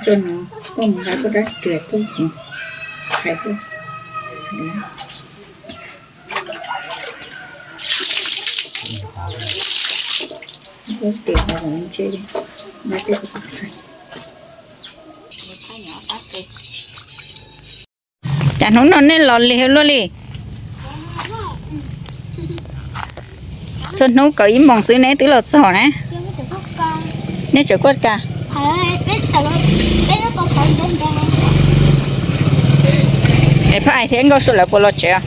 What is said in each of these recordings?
Tso no, koj mus nqa koj rab riam tuaj, qhais tuaj. Tias ho ntse, nqa tej qhais. Cas hnub no nej los lig luaj li? Txhua hnub kaum ib moos xwb neb twb los txog na. Nej tseem kuaj kas? Es Phaj Ais thiab Nkauj Sua lawv puas los tsev?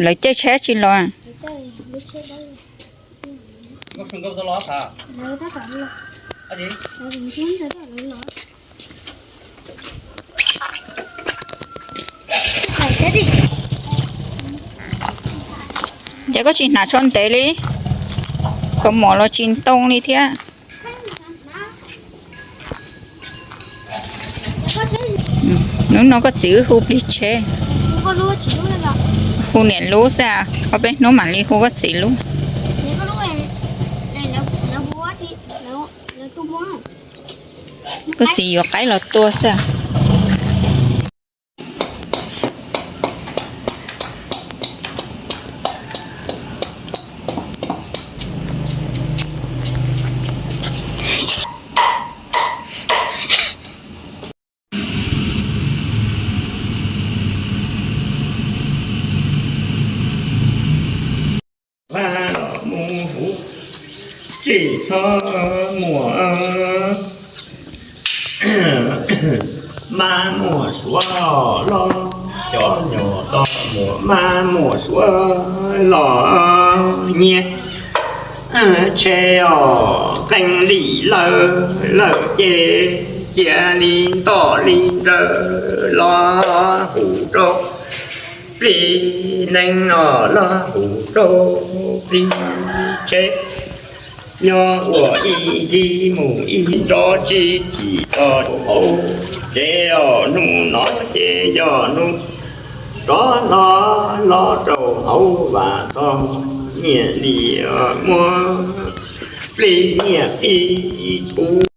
Lawv caij tsheb tsis los. Ces koj tsis hnav tsho ntev li, kaus mom los tsis ntoo li thiab. Hnub no koj txiv wb hu plig tsheb, hu niam lub xwb, ob peb hnub mam li hu koj txiv lub. Koj txiv yuav qaib los tua xwb. Vaj los mus huv, tsis txhob muaj mab muaj suav los, cov nyuam tau muaj mab muaj suav los nyiaj. Tsheb os, qee li lawm lawm ces cia li ntoj li nrawm los hu rau plig nees os, los hu rau plig tsheb. Nyob ua ib ncig mus ib nrov tsis cim tau hauv tsev os, hnub no ces yog hnub rov hlo los rau hauv vaj txog nyiaj li muaj plig nyiaj plig tub.